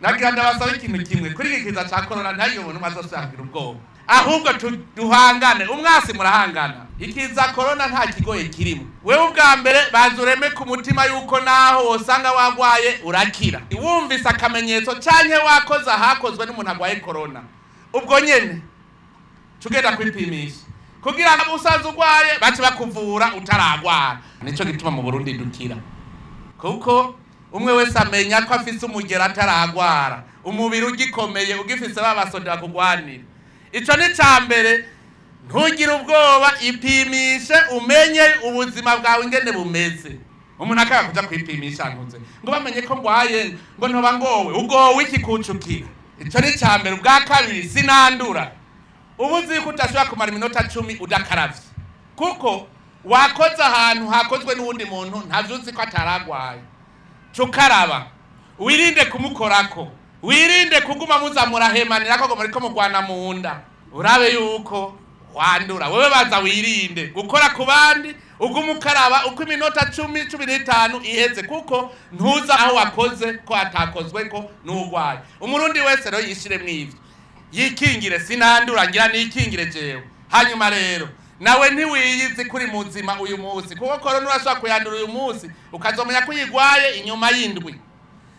Nagira ndabasaba ikintu kimwe kuri iki kiza ca corona, ntayo umuntu azosangira ubwoba, ahubwo duhangane. Umwasi murahangana. Ikiza corona nta kigoye kirimo. Wewe ubwa mbere banza ureme ku mutima yuko naho wosanga wagwaye urakira. Wumvise akamenyetso canke wakoze ahakozwe n'umuntu agwaye corona, ubwo nyene tugenda kwipimisha kugira ngo usanze ugwaye bace bakuvura utaragwara. Nico gituma mu Burundi dukira, kuko umwe wese amenya ko afise umugera ataragwara, umubiri ugikomeye, ugifise babasoda bakugwanira. Ico ni ca mbere. Ntugire ubwoba, ipimishe umenye ubuzima bwawe ingene bumeze. Umuntu akanga kuja kwipimisha ntuze ngo bamenye ko ngwaye, ngo ntoba ngowe ugowe iki kucukira. Ico ni ca mbere. Ubwa kabiri, sinandura. Ubu uzi ko udashobora kumara iminota 10 udakaravye, kuko wakoze ahantu hakozwe n'uwundi muntu ntavyo uzi ko ataragwaye. Cukaraba, wirinde kumukorako, wirinde kuguma muza murahemanira ko muriko mugwana mu nda, urabe yuko wandura. Wewe baza wirinde gukora ku bandi, uguma ukaraba uko iminota 10, 15 iheze, kuko ntuza aho wakoze ko atakozwe ko n'urwaye. Umurundi wese rero yishire mw'ivyo, yikingire. Sinandura, ngira nikingire jewe. Hanyuma rero nawe ntiwiyizi kuri muzima uyu munsi, kuko korona urashobora kuyandura uyu munsi ukazomenya ko uyigwaye inyuma y'indwi.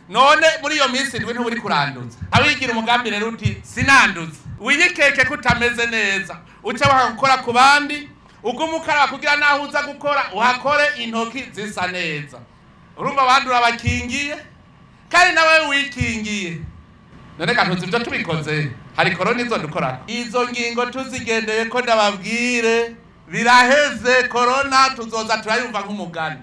None muri iyo minsi indwi ntuburi kuranduza. Awigira umugambi rero uti sinanduza, wiyikeke ko utameze neza, uce wanga gukora ku bandi, ugume ukaraba kugira naho uza gukora uhakore intoki zisa neza. Urumva abandi urabakingiye kandi nawe wikingiye. None gatuzi ivyo tubikoze hari korona izodukora? Izo ngingo tuzigendeye ko ndababwire, biraheze. Korona tuzoza turayumva nk'umugani.